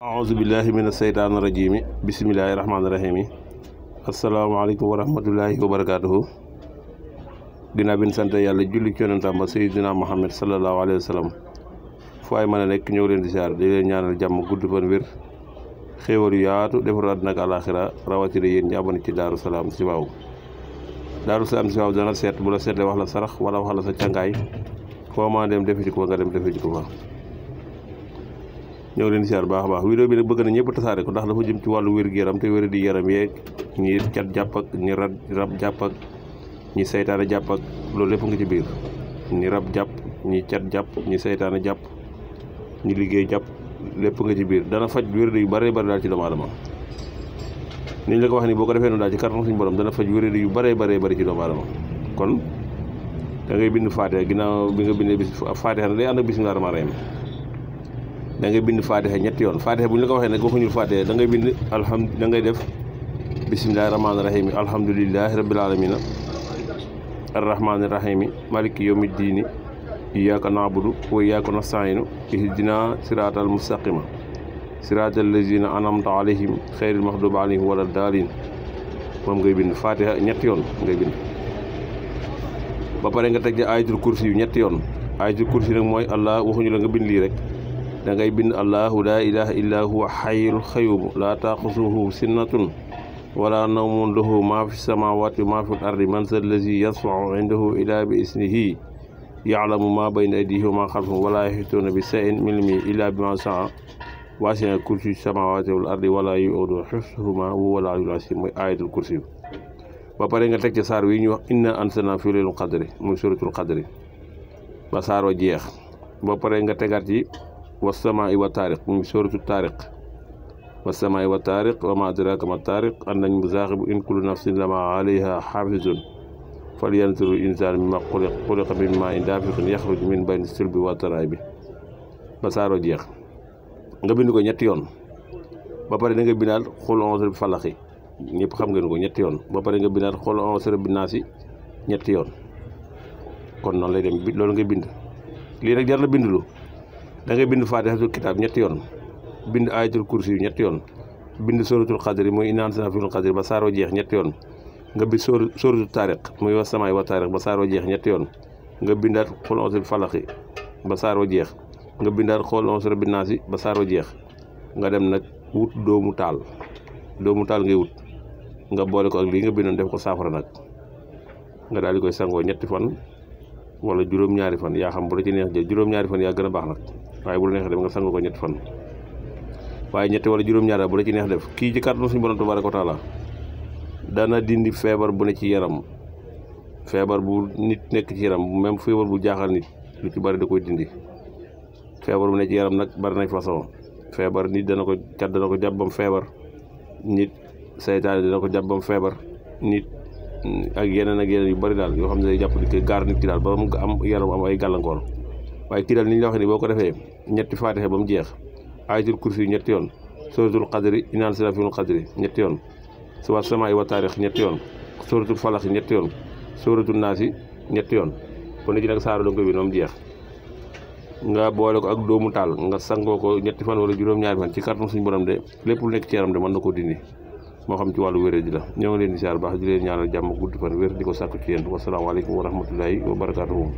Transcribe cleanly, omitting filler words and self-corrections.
aousubillahi min asheytaan rajimi bisimillahi rahmaani rahimi asalaamaaleykum wa rahmatullahi wa barakatuhu ginnaaw bi ñu sant yàlla julli ci yonentam ba sayyidina Muhammad sallallahu alayhi wa sallam fu ay mën a nekk ñëw leen di siyaar di leen ñaanal jàmm gudd fan wér xéewal yu yaatu defaru àddina ak àlaxira rawatina yéen ñi abonné ci Daaru Salaam si waaw Daaru Salaam si waaw dana seet bu la seetlee wax la sarax wala wax la sa càngaay foo ma dem defi ci ko nga dem defi ci ko fa ñoo ngi leen di siyaar baax a baax vidéo bi nag bëgg na ñëpp tasaare ko ndax dafa jëm ci wàllu wér-gu-yaram te wér di yaram yeeg ñi cat jàpp ak ñi rab jàpp ak ñi saytaane jàpp ak loolu lépp nga ci biir ñi rab jàpp ñi cat jàpp ñi saytaane jàpp ñi liggéey jàpp lépp nga ci biir dana faj wér yu bëree bëri daal ci doomu aadama niñ la ko wax ni boo ko defee noonu daal ci kàttan suñu borom dana faj wér yu bëree bëri ci doomu aadama kon da ngay bind faatiha ginnaaw bi nga bindee bis faatiha na day ànd ak bismillaahi rahmaani rahiim da ngay bind faatiha ñetti yoon faatiha bu ñu la ko waxee nag waxuñu faatiha da ngay bind da ngay def bismillaahi rahmaani rahiim alhamdulillahi rabbil aalamiina arrahmaani rahiim maliki yawmi diini iyyaaka na'budu wa iyyaaka nasta'iinu ihdina siraatal mustaqima siraatal laziina an'amta alayhim xayril maxduubi alayhim wala daaliin moom ngay bind faatiha ñetti yoon ngay bind ba pare nga teg ayatul kursi yu ñetti yoon ayatul kursi nag mooy allah waxuñu la nga bind lii rek da ngay bind allahu laa ilaha illa huwa xayyul xayyuum laa taaxuzuhu sinnatun wala nawmun lahu maa fi samaawaati wa maa fi ardi man za allazi yashfa'u indahu illaa bi iznihi ya'lamu maa bayna aydihim wa maa xalfahum wala yuhiituuna bi shay'in min ilmihi illaa bimaa sha'a wasi'a kursiyuhu samaawaati wal ardi wala yu'uuduhu hifzuhumaa wa huwal aliyyul aziim mooy aayatul kursi ba pare nga teg ci saar wi ñuy wax inna anzalnaahu fii laylatul qadri muy suratul qadri ba saaroo jeex ba pare nga tegaat ci wasamaa'i wa taariq muy suratul taariq wasamaa'i wa taariq wa maa adraaka ma taariq an-najmu zaahibu in kullu nafsin lammaa alayhaa haafizun falyanzuril insaanu mimmaa xuliqa min maa'in daafiqin yaxruju min bayni sulbi wa taraa'ibi ba saaroo jeex nga bind ko ñetti yoon ba pare da nga bindaal xul a'uuzu bi falaqi ñëpp xam ngeen ko ñetti yoon ba pare nga bindaat xul a'uuzu bi naasi ñetti yoon kon noonu lay dem loolu nga bind lii nag jar na bindulu da ngay bind faatihatul kitaab ñetti yoon bind ayatul kursi yu ñetti yoon bind suratul qadri muy inna anzalnaahu fii laylatul qadri ba saaroo jeex ñetti yoon nga bind suratul taariq muy wasamaa'i wa taariq ba saaroo jeex ñetti yoon nga bindaat xul a'uuzu bi falaqi ba saaroo jeex nga bindaat xul a'uuzu bi naasi ba saaroo jeex nga dem nag wut doomu taal ngay wut nga boole ko ak lii nga bindoon def ko saafara nag nga daal di koy sangoo ñetti fan wala juróom-ñaari fan yaa xam bu la ci neex jël juróom-ñaari fan yaa gën a baax nag waaye bu la neexee def nga sangoo ko ñetti fan waaye ñetti wala juróom-ñaari bu la ci neex def kii ci kàttanu suñu borom tabaaraka wa taala dana dindi feebar bu ne ci yaram feebar bu nit nekk ci yaram même feebar bu jaaxal nit lu ci bari da koy dindi feebar bu ne ci yaram nag bari nañ façon feebar nit dana ko cat dana ko jàpp bam feebar nit saytaane dina ko jàpp bam feebar nit ak yeneen yu bari daal yoo xam ne day jàpp di gaar nit ki daal ba mu am yaram am ay gàllankoor waaye kii daal ni ñu la waxee ni boo ko defee ñetti faatiha ba mu jeex ayatul kursi yu ñetti yoon suratul qadri inna anzalnaahu fii laylatul qadri ñetti yoon wasamaa'i wa taariq ñetti yoon suratul falaq ñetti yoon suratul naasi ñetti yoon kon ci nag saaro danga koy bi moom jeex nga boole ko ak doomu taal nga sangoo ko ñetti fan wala juróom-ñaari fan ci kàttan suñu borom de lépp lu nekk ci yaram de mën na koo dindi moo xam ci wàllu wéré di la ñoo ngi leen di siyaar baax di leen ñaanal jàmm gudd fan wér di ko sàkku ci yéen wasalaamaaleykum wa rahmatullahi wa barakaatuhu